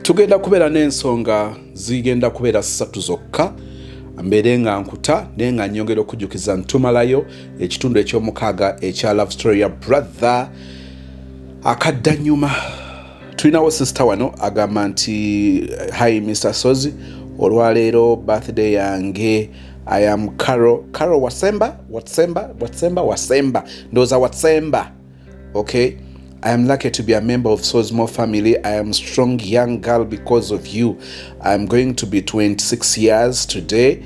Tugenda kubeera n'ensonga zigenda kubeera ssatu zokka, mbeere nga nkuta naye nga nyongera okujjukiza ntumalayo ekitundu ekyomukaaga ekya love story ya brother akaddanyuma. Tulinawo sister wano agamba nti, "Hi Mr Sozi, olwaleero birthday yange. I am Caro, Caro Wasemba, Watsemba, Watsemba, Wasemba, ndowooza Watsemba. Okay, I am lucky to be a member of Sosmo family. I am strong young girl because of you. I am going to be 26 years today.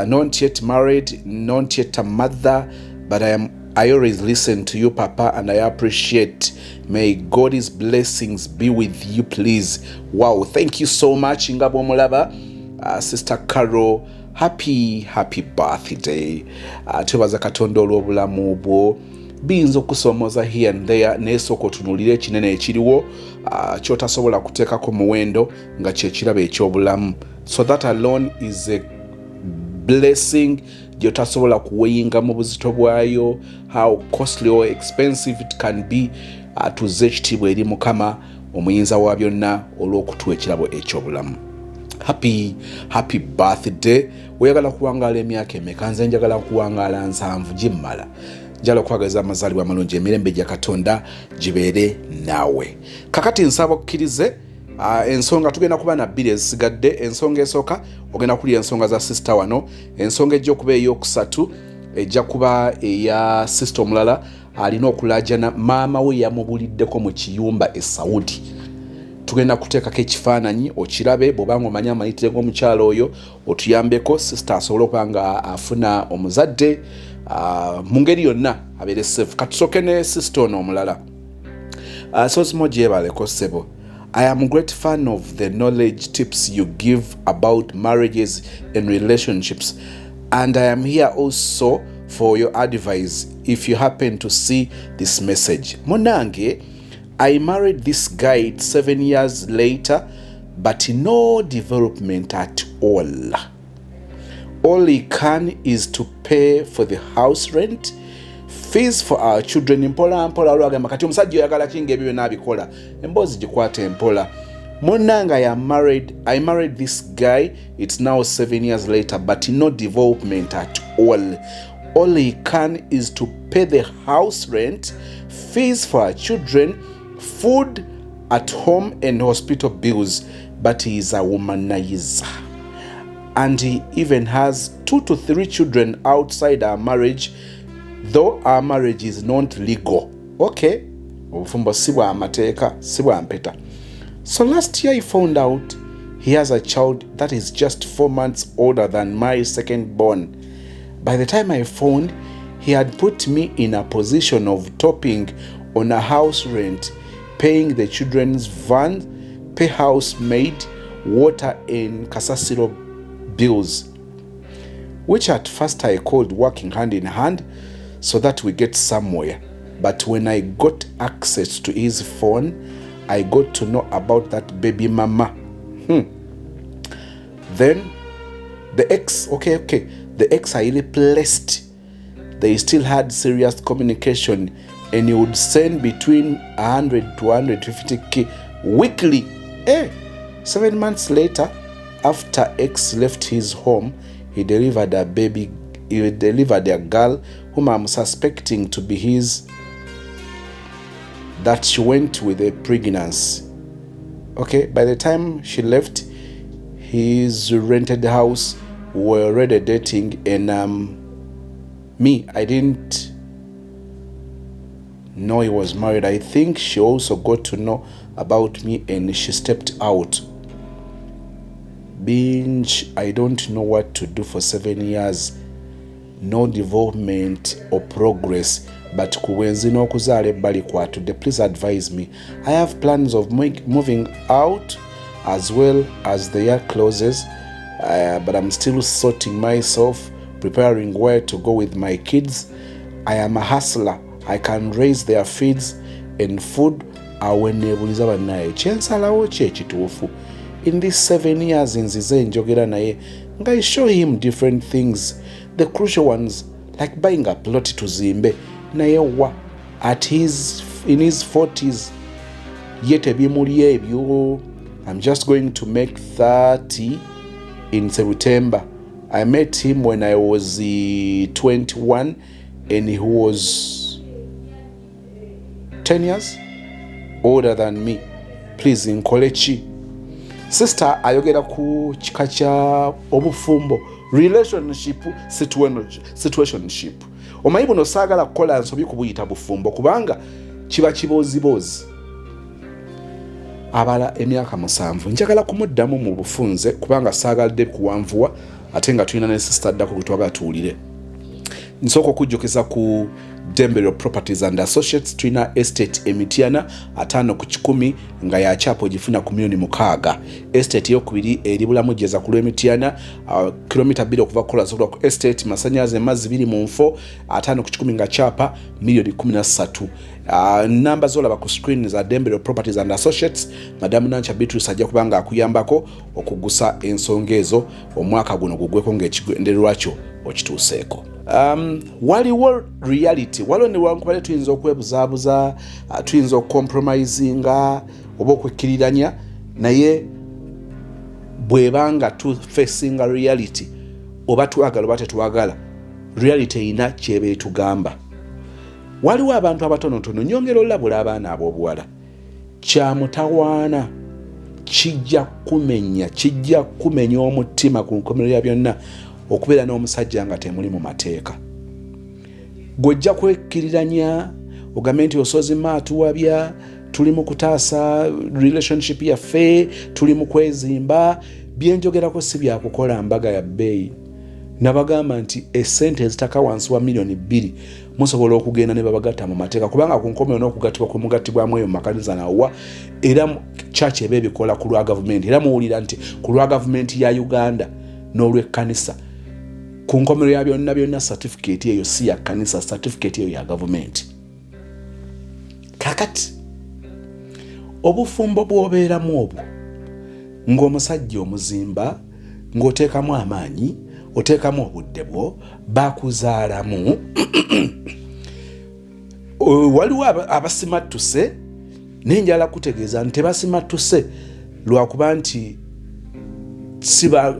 Not yet married, not yet a mother, but I always listen to you, Papa, and I appreciate. May God's blessings be with you, please." Wow, thank you so much, nga bw'omulaba. Sister Carol, happy, happy birthday. Twebaza Katonda olw'obulamu bwo. Biyinza okusoomoza here and there, naye sooka otunuulire ekinene ekiriwo kyotasobola kuteekako muwendo nga kyekirabo ekyobulamu. So that alone is a blessing gyotasobola kuweyinga mu buzito bwayo, how costly or expensive it can be. Tuzze ekitiibwa eri Mukama omuyinza wa byonna olw'okutuwa ekirabo ekyobulamu. Happy, happy birthday. Oyagala kuwangaala emyaka emeka? Nze njagala kuwangaala 70, gimmala. Njagala okwagaliza amazaalibwa amalungi, emirembe gya Katonda gibeere naawe. Kakati nsaba okkirize ensonga tugenda kuba na bbiri ezisigadde. Ensonga esooka ogenda kulya ensonga za sister wano. Ensonga ejja okuba eyokusatu ejja kuba eya sister omulala alina okulajana maama we yamubuliddeko mu kiyumba e Saudi. Tugenda kuteekako ekifaananyi okirabe. Bw'obanga omanyi amayitire g'omukyalo oyo, otuyambeko sister asobole okuba nga afuna omuzadde mu ngeri yonna abeere safe. Katusooke ne sister ono omulala. "Sosimo, gyebaleko ssebo. I am a great fan of the knowledge tips you give about marriages and relationships, and I am here also for your advice if you happen to see this message. Munange, I married this guy 7 years later, but no development at all. All he can is to pay for the house rent, fees for our children." Mpola mpola, olwagamba kati omusajja oyagala kinga ebyo byonna abikola, emboozi gikwata empola. "Munanga, I married this guy, it's now 7 years later, but no development at all. All he can is to pay the house rent, fees for our children, food at home and hospital bills, but he is a womanizer and he even has two to three children outside our marriage, though our marriage is not legal." Okay, obufumbo si bwa mateeka, si bwa mpeta. "So last year I found out he has a child that is just 4 months older than my second born. By the time I found, he had put me in a position of topping on a house rent, paying the children's van, pay housemaid, water and kasasiro bills, which at first I called working hand in hand so that we get somewhere. But when I got access to his phone, I got to know about that baby mama. Then the ex, okay, the ex I replaced, they still had serious communication and he would send between 100 to 150K weekly. 7 months later, after ex left his home, he delivered a baby. He delivered a girl whom I'm suspecting to be his, that she went with a pregnancy. Okay, by the time she left his rented house, we were already dating, and me, I didn't know he was married. I think she also got to know about me and she stepped out. Binge, I don't know what to do. For 7 years, no development or progress, but ku bwenzi n'okuzaala ebbali kwatudde. Please advise me. I have plans of moving out as well as the year closes, but I'm still sorting myself, preparing where to go with my kids. I am a hustler. I can raise their feeds and food. Awe neebuliza bannaye, kyensalawo ki ekituufu? In these 7 years nzize njogera naye nga I show him different things, the crucial ones like buying a plot tuzimbe, naye wa at his, in his 40s ye tebimuli ebyo. I'm just going to make 30 in September. I met him when I was 21 and he was 10 years older than me. Please nkole ki? Sister ayogera ku kika kya obufumbo, relationship, situationship. Omanyi buno saagala kukola nsobi kubuyita bufumbo kubanga kiba kibooziboozi. Abala emyaka 7. Njagala kumuddamu mu bufunze kubanga saagalidde kuwanvuwa, ate nga tulina ne sister addako gwe twagala tuwulire. Nsooka okujjukiza ku Dembero Properties and Associates, tulina estate Emityana, 50 ku 100 nga yakyapa ogifuna ku miliyoni 6. Estate eyokubiri eri Bulamu Jeza ku lw'Emityana, kilomita 2 okuva kukola ku estate. Masanyalaze, mazzi biri mu nfo, 50 ku 100 nga kyapa miliyoni 13. Namba zolaba ku screen za Dembero Properties and Associates. Madamu Nancha Beatrice ajja kuba nga akuyambako okugusa ensonga ezo, omwaka guno gugweko ng'ekigendererwa kyo okituuseeko. Waliwo reality, waliwo newankubadde tuyinza okwebuzaabuza, tuyinza okucompromisinga oba okwekkiriranya, naye bwebanga tufacinga reality, oba twagala oba tetwagala, reality erina kyeba etugamba. Waliwo abantu abatonotono. Nyongera olabula abaana ab'obuwala, kyamutawaana, kijja kumenya, kijja kumenya omutima ku nkomerero ya byonna okubeera n'omusajja nga temuli mu mateeka. Gw'ojja kwekkiriranya ogambe nti osozima atuwabya, tuli mu kutaasa relationship yaffe, tuli mu kwezimba. Byenjogerako si byakukola mbaga ya bbeeyi. Nabagamba nti esente ezitaka wansi wa miliyoni 2 musobola okugenda ne babagatta mu mateeka, kubanga ku nkomero n'okugattibwa kwe mugattibwamu eyo mu makanisa nawa, era church eba ebikola ku lwa gavumenti, era muwulira nti ku lwa gavumenti ya Uganda n'olwekkanisa. Ku nkomero ya byonna byonna, certificate eyo si ya kkanisa, certificate eyo ya gavumenti. Kakati obufumbo bw'obeeramu obwo ng'omusajja omuzimba, ng'oteekamu amaanyi, oteekamu obudde bwo, bakuzaalamu. Waliwo abasimattuse, naye njala kutegeeza nti tebasimattuse lwakuba nti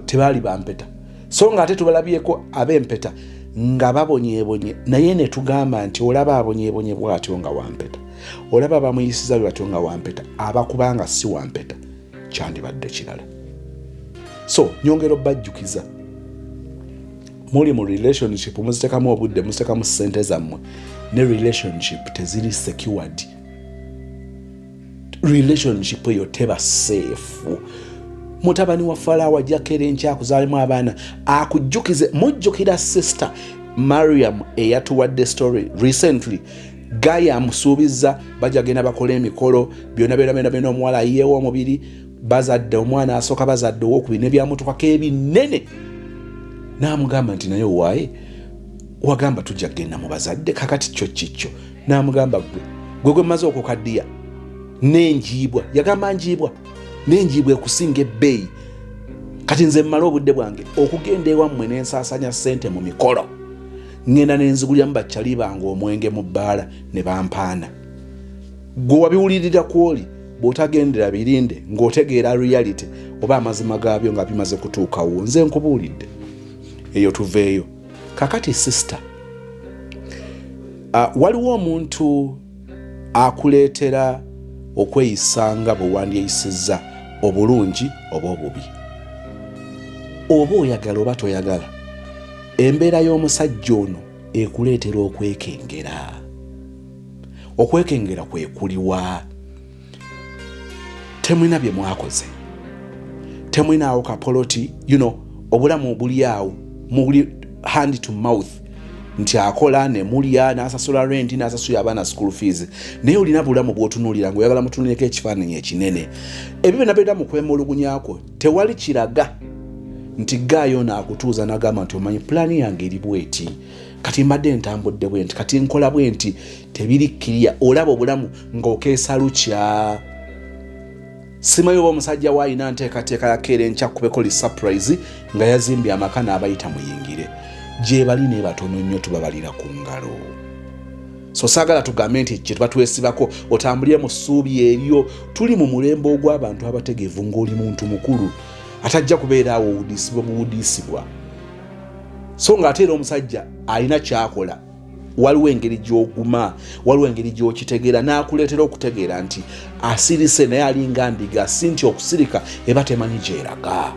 tebaali bampeta, so nga ate tubalabyeko ab'empeta nga babonyeebonye, naye ne tugamba nti olaba abonyeebonye bw'atyo nga wampeta, olaba bamuyisiza bwe batyo nga wampeta. Abakubanga si wampeta kyandibadde kirala. So nyongera obbajjukiza, muli mu relationship, muziteekamu obudde, muziteekamu ssente zammwe, ne relationship teziri secured. Relationship eyo teba safe. Mutabani wa Falaawo ajjakera enkya akuzaalemu abaana, akujjukize. Mujjukira Sister Mariam eyatuwadde story recently? Gaya amusuubiza bajja genda bakola emikolo byonna byonna byonna byonna, omuwala ayiyewo omubiri, bazadde omwana asooka, bazadde owokubiri, nebyamutukako ebinene, n'amugamba nti naye owaaye wagamba tujja kugenda mu bazadde, kakati kyo kikyo. N'amugamba, gwe gwe gwe mmaze okukaddiya n'enjiibwa, yagamba njiibwa, n'enjiibwa ekusinga ebbeeyi. Kati nze mmale obudde bwange okugenda ewammwe n'ensaasanya ssente mu mikolo, ŋŋenda nenzigulyamu bakyali bange omwenge mu bbaala ne bampaana. Gwe wabiwulirira kwoli bw'otagendera birinde ng'otegeera reality oba amazima gaabyo nga bimaze kutuukawo. Nze nkubuulidde eyo, tuveeyo. Kakati sister, waliwo omuntu akuleetera okweyisa nga bwe wandyeyisizza obulungi oba obubi, oba oyagala oba toyagala. Embeera y'omusajja ono ekuleetera okwekengera. Okwekengera kwe kuliwa? Temulina bye mwakoze, temwinaawo kapoloti, obulamu buli awo muli hand to mouth, nti akola ne mulya, n'asasula renti, n'asasula abaana school fees, naye olina bulamu bw'otunuulira ng'oyagala mutunuleko ekifaananyi ekinene. Ebyo byonna byonna mu kwemulugunyako, tewali kiraga nti gaayo ono akutuuza n'agamba nti omanyi pulaani yange eri bweti, kati mbadde ntambudde bwe nti, kati nkola bwe nti. Tebiri kiriya. Olaba obulamu ng'okeesa lukya. Simanyi oba omusajja we alina nteekateeka yakeera enkya kubeko li surprise nga yazimbye amaka n'abayita muyingire. Gye bali naye batono nnyo, tubabalira ku ngalo. So saagala tugambe nti kye tuba twesibako otambulire mu ssuubi eryo. Tuli mu mulembe ogw'abantu abategeevu, ng'oli muntu mukulu atajja kubeera awo owudiisibwa buwudiisibwa. So ng'ate era omusajja alina kyakola, waliwo engeri gy'oguma, waliwo engeri gy'okitegeera, n'akuleetera okutegeera nti asirise naye alinga ndiga, si nti okusirika eba temanyi gyeraga.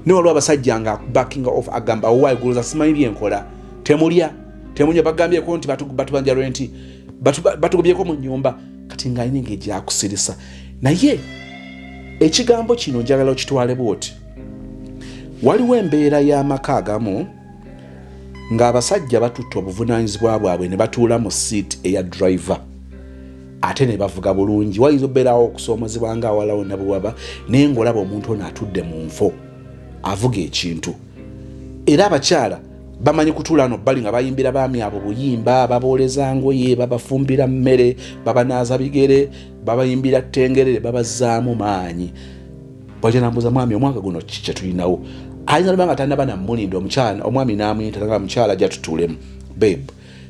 Ne waliwo abasajja nga backing off, agamba, "Owaayi, guloza simanyi byenkola, temulya, temunywa, bagambyeko nti batubanja renti, batugobyeko mu nyumba." Kati ng'alina engeri gyakusirisa. Naye ekigambo kino njagala okitwale bwoti: waliwo embeera y'amaka agamu ng'abasajja batutte obuvunaanyizibwa bwabwe ne batuula mu seat eya driver, ate ne bavuga bulungi. Wayinza okubeerawo okusoomozebwa nga awala wonna bwe waba, naye ng'olaba omuntu ono atudde mu nfo avuga ekintu. Era abakyala bamanyi kutuula no bbali nga bayimbira baami abo buyimba, babooleza ngoye, babafumbira mmere, babanaaza bigere, babayimbira ttengerere, babazzaamu maanyi. Bwajja nambuuza, "Mwami, omwaka guno ki kye tulinawo?" Ayinza noba nga tanaba namulinda, omukyala, omwami n'amuyita nga, "Mukyala, jja tutuulemu. Babe,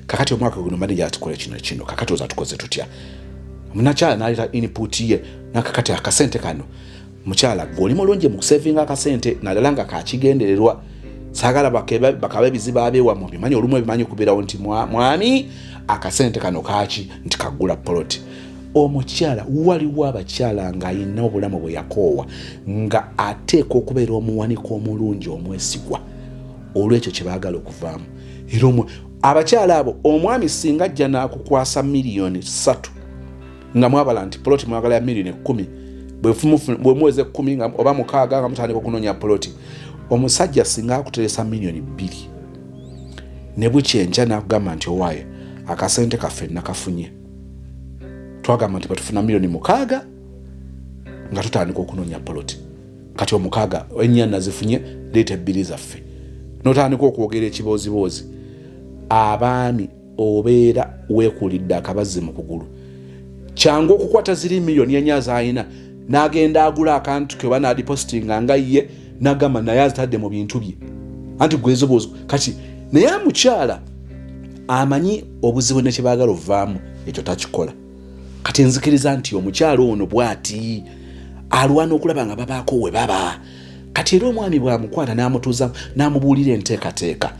kakati omwaka guno manager atukole kino kino, kakati oza tukoze tutya?" Munakyala n'aleeta input ye, nakakati akasente kano, mukyala gwe oli mulungi mu kusevinga akasente, naddala nga kakigendererwa, saagala bakaba ebizibu abeewamu bimanyi olumu ebimanyi okubeerawo nti mwami akasente kano kaki nti kagula poloti. Omukyala, waliwo abakyala ng'ayina obulamu bwe yakoowa, nga ateeka okubeera omuwanika omulungi omwesigwa olw'ekyo kye baagala okuvaamu. Era abakyala abo, omwami singa ajja n'akukwasa 3 miliyoni nga mwabala nti poloti mwagala ya 10 miliyoni, bwe muweza 10 oba 6 nga mutandika okunoonya poloti, omusajja singa akuteresa 2 miliyoni ne bukya enkya n'akugamba nti, "Owaaye, akasente kaffe nakafunye, twagamba nti bwetufuna 6 miliyoni nga tutandika okunoonya poloti, kati 6, 4 nazifunye, leeta 2 zaffe," notandika okwogera ekibooziboozi, abaami obeera weekuulidde akabazzi mu kugulu. Kyangu okukwata ziri 4 miliyoni z'alina n'agenda agula akantu ke oba n'adipositinga nga ye n'agamba naye azitadde mu bintu bye, anti gwezoboozi. Kati naye omukyala amanyi obuzibu ne kyebaagala ovaamu, ekyo takikola. Kati nzikiriza nti omukyala ono bw'ati alwana okulaba nga babaako we baba. Kati era omwami bw'amukwata n'amutuuza n'amubuulira enteekateeka,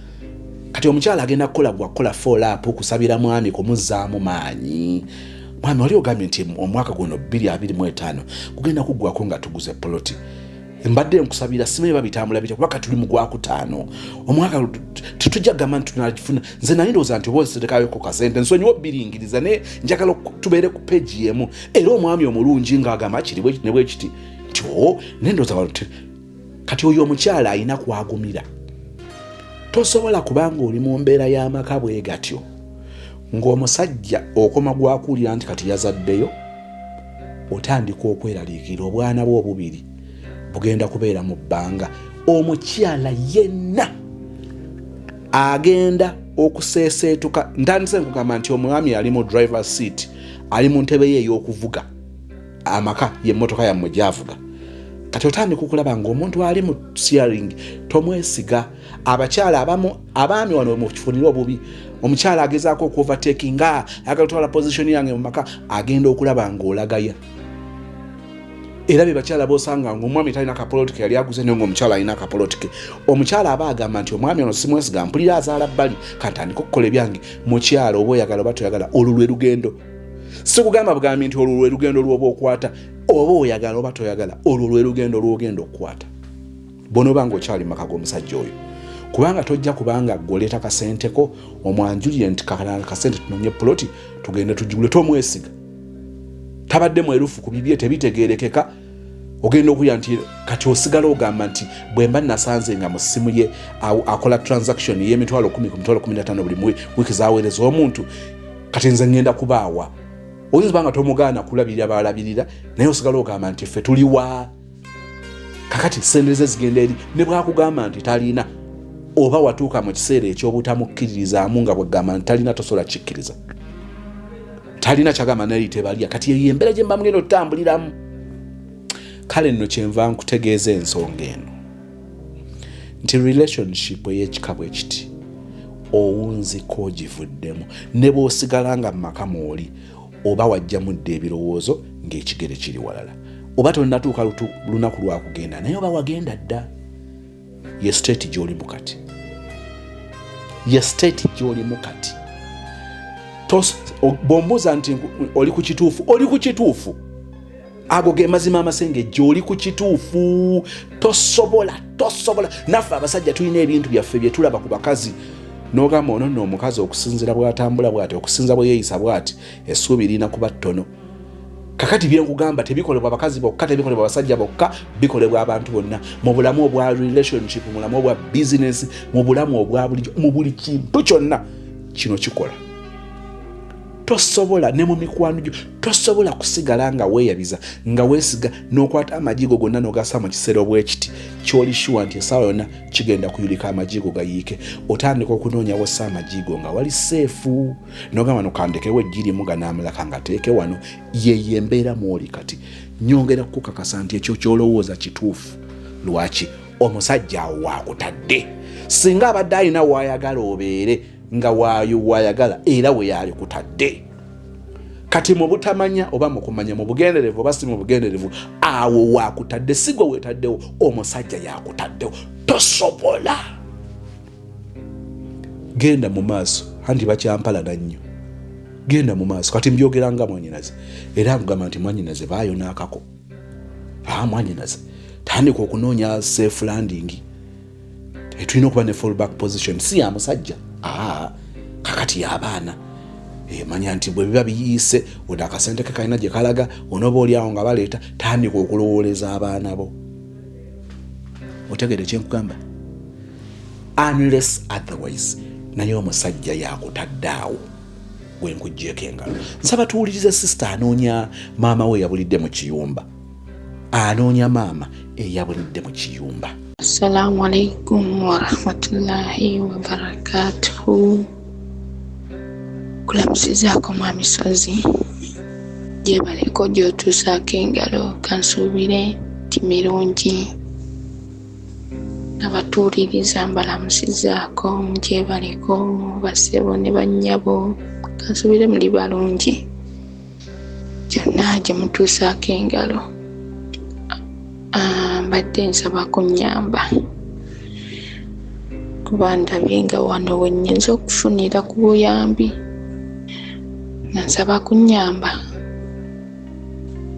kati omukyala agenda kukola gwakukola follow up, kusabira mwami, kumuzzaamu maanyi. "Mwami, wali ogambye nti omwaka guno 2025 gugenda kuggwako nga tuguze poloti. Mbadde nkusabira, simanyi babitambula bitya, kuba kati tuli mu gwakutaano, omwaka tetujja kugamba nti tunagifuna. Nze naye ndowooza nti oba oserekayo kasente, nsonyiwa obbiringiriza, naye njagala tubeere ku peegi emu." Era omwami omulungi ng'agamba kiri ne bwe kiti nti, "O, naye ndowooza wano Kati oyo omukyala alina kwagumira. Tosobola kubanga oli mu mbeera y'amaka bwe gatyo ng'omusajja okoma gwakuwulira nti kati yazaddeyo, otandika okweraliikirira obwana bwe obubiri bugenda kubeera mu bbanga. Omukyala yenna agenda okuseeseetuka. Ntandise nkugamba nti omwami ali mu driver seat, ali mu ntebe ye ey'okuvuga amaka, yemmotoka yammwe gyavuga. Kati otandika okulaba ng'omuntu ali mu steering tomwesiga. Abakyala abamu, abaami wano mukifunire obubi, omukyala agezaako okuovertakinga, ayagala otwala position yange mu maka, agenda okulaba ng'olagaya. Era be bakyala bosanga ngaomwami talina kapoloti ke yali aguze, naye ngaomukyala alina akapoloti ke. Omukyala aba agamba nti, "Omwami ono simwesiga, mpulira azaala bbali, kantandika okukola ebyange." Mukyala, oba oyagala oba toyagala, olwo lwe lugendo. Sikugamba bugambi nti olwo lwe lugendo lwoba okwata. Oba oyagala oba toyagala, olwo lwe lugendo lwogenda okukwata bonooba nga okyali maka g'omusajja oyo, kubanga tojja kubanga gwoleeta kasenteko omwanjulire nti, "Kasente tunonye poloti tugende tugigule." Tomwesiga, tabadde mwerufu ku bibye, tebitegerekeka. Ogenda okulya nti kati osigala ogamba nti bwe mba nasanze nga mu ssimu ye akola transaction y'emitwalo 10 ku mitwalo 15 buli wiiki zaweereza omuntu, kati nze ngenda kubaawa. Oyinza oba nga tomugaana kulabirira balabirira, naye osigala ogamba nti ffe tuliwa? Kakati sente ze zigenda eri. Ne bwakugamba nti talina, oba watuuka mu kiseera ekyobutamukkiririzaamu nga bwegamba nti talina, tosobola kikkiriza talina kyagamba naye tebalya. Kati eyo embeera gye mba mugenda otutambuliramu. Kale nno kyenva nkutegeeza ensonga eno nti relationship ey'ekika bwe kiti Owunzika ogivuddemu. Ne bw'osigala nga mu maka mw'oli, oba wajjamu dda ebirowoozo ng'ekigere kiri walala. Oba tonnatuuka lunaku lwa kugenda, naye oba wagenda dda. Ye state gy'olimu kati. Ye state gy'olimu kati. Bw'ombuuza nti oli ku kituufu, oli ku kituufu. Ago ge mazima amasengejje, oli ku kituufu. Tosobola, tosobola. Naffe abasajja tulina ebintu byaffe bye tulaba ku bakazi n'ogamba ono nno omukazi okusinziira bw'atambula bw'ati, okusinza bwe yeeyisa bw'ati, essuubi lirina kuba ttono. Kakati byenkugamba tebikolebwa bakazi bokka, tebikolebwa basajja bokka, bikolebwa abantu bonna mu bulamu obwa relationship, mu bulamu obwa business, mu bulamu obwa bulijjo, mu buli kintu kyonna kino kikola. Tosobola ne mu mikwano gyo tosobola kusigala nga weeyabiza, nga weesiga n'okwata amajigo gonna n'ogasa mu kisero bwekiti kyoli sure nti essaawa yonna kigenda kuyulika amajigo gayiike. Otandika okunoonya wossa amajigo nga wali safe, n'ogamba no kandekewo ejjirimu ganaamulaka ngateeke wano. Yeyo embeera mwoli kati. Nyongera kukukakasa nti ekyo ky'olowooza kituufu. Lwaki omusajja awo waakutadde? Singa abadde alina waayagala obeere nga waayo waayagala, era we yaalikutadde. Kati mu butamanya oba mu kumanya, mu bugenderevu oba si mu bugenderevu, awo waakutadde. Si gwe weetaddewo, omusajja yakutaddewo. Tosobola genda mu maaso, anti bakyampalana nnyo. Genda mu maaso. Kati mbyogera nga mwanyinaze, era nkugamba nti mwanyinaze baayo n'akako. Mwanyinaze, tandika okunoonya safe landing. Tulina okuba ne fallback position, si ya musajja, kakati y'abaana. Manya nti bwe biba biyiise, ono akasente ke kalina gye kalaga, onooba oli awo nga baleeta. Tandika okulowooleza abaana bo. Otegere kyenkugamba? Unless otherwise, naye omusajja yakutadde awo gwe nkuggyeko engalo. Nsaba tuwulirize sister anoonya maama we eyabulidde mu kiyumba, anoonya maama eyabulidde mu kiyumba. Assalamu alaikum warahmatullahi wabarakatuhu. Kulamusizaako mwami Sozi, gyebaleko gy'otuusaako engalo, kansuubire nti mirungi. Abatuwuliriza mbalamusizaako, mugyebaleko bassebo ne bannyabo, kansuubire muli balungi gyonna gye mutuusaako engalo. Mbadde nsaba kunnyamba kuba ndabye nga wano we nnyinza okufunira ku buyambi, nga nsaba kunnyamba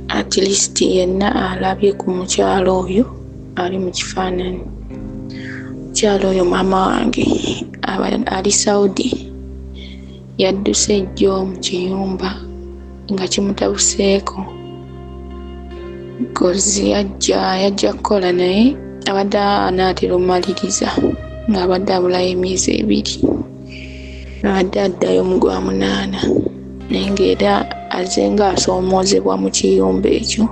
at least yenna alabye ku mukyala oyo ali mu kifaananyi. Mukyala oyo maama wange ali Saudi, yadduse jjo mu kiyumba nga kimutabuseeko 'cause yajja kukola, naye abadde anaatera omumaliriza ng'abadde abulayo emyezi 2, abadde addayo mu gwa 8, naye ng'era azze ng'asoomoozebwa mu kiyumba ekyo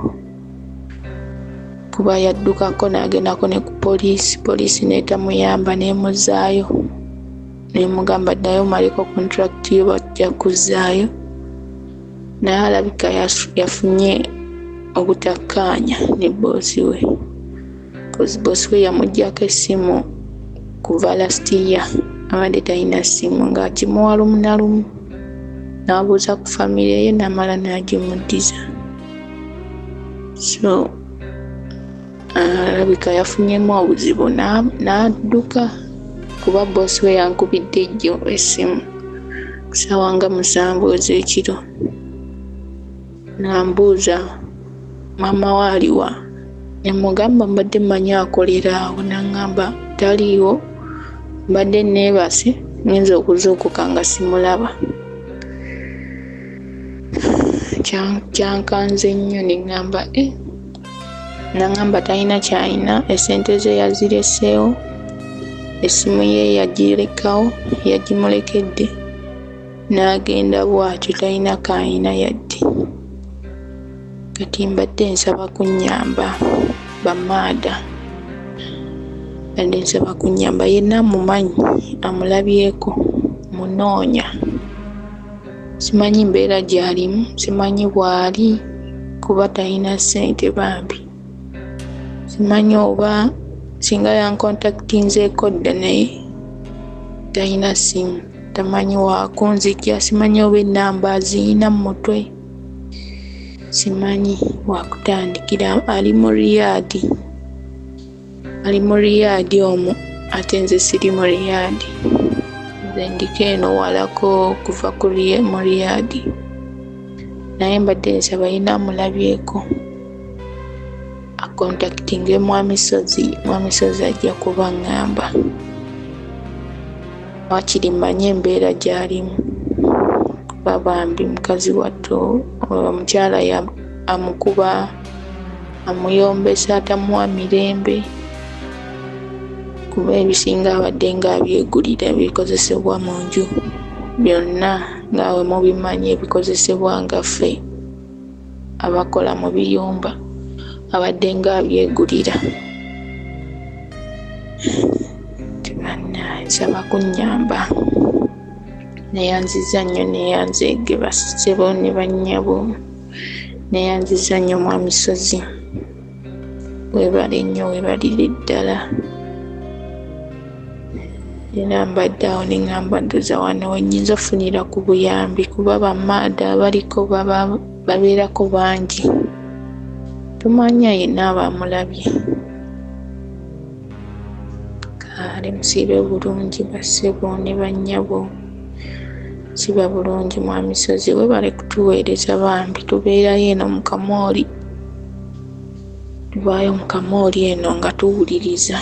kuba yaddukako n'agendako ne ku poliisi, poliisi n'etamuyamba n'emuzzaayo n'emugamba ddayo omaleko contract yo bajja kuzzaayo. Naye alabika yafunye obutakkaanya ne boss we, 'cause boss we yamuggyako essimu kuva last year, abadde talina ssimu, ng'agimuwa lumu na lumu n'abuuza ku famire ye n'amala n'agimuddiza. So alabika yafunyemu obuzibu n'adduka kuba boss we yankubidde jjo essimu ku ssaawa nga 7 ez'ekiro n'ambuuza maama we aliwa, ne mmugamba mbadde mmanyi akolera awo, n'aŋŋamba taliiwo, mbadde neebase ngenze okuzuukuka nga simulaba. Kyankanze nnyo ne ŋŋamba eh, n'aŋŋamba talina ky'alina, essente ze yazireseewo, essimu ye yagirekawo, yagimulekedde n'agenda bw'atyo talina k'alina yadde. Kati mbadde nsaba kunnyamba bamaada, mbadde nsaba kunnyamba yenna amumanyi amulabyeko munoonya, simanyi mbeera gy'alimu, simanyi bw'ali kuba talina ssente bambi, simanyi oba singa yankontakitinzeeko dda, naye Talina ssimu, tamanyi wakunzijja, simanyi oba ennamba aziyina mu mutwe, simanyi wakutandikira. Ali mu Riyadh, ali mu Riyadh omwo, ate nze siri mu Riyadh, nze ndiko eno walako okuva ku mu Riyadh. Naye mbadde nsaba yina amulabyeko akontakitinge Mwami Ssozi, Mwami Ssozi ajja kuba ŋŋamba wakiri mmanye embeera gy'alimu, kuba bambi mukazi wattu omukyala amukuba, amuyombesa, tamuwa mirembe, kuba ebisinga abadde nga abyegulira ebikozesebwa mu nju byonna nga bwe mubimanyi ebikozesebwa nga ffe abakola mu biyumba abadde nga abyegulira. Bannange nsaba kunnyamba. Neeyanzizza nnyo neeyanzeege bassebo ne bannyabo. Neeyanzizza nnyo Mwami Ssozi. Weebale nnyo weebalire ddala. Era mbadde awo ne ŋŋamba ndowooza wano we nnyinza okufunira ku buyambi kuba bamaada abaliko baba babeerako bangi. Tomanya yenna aba amulabye. Kale musiibe bulungi bassebo ne bannyabo. Siba bulungi Mwami Ssozi weebale kutuweereza bambi tubeerayo eno mu kamooli. Tubaayo mu kamooli eno nga tuwuliriza.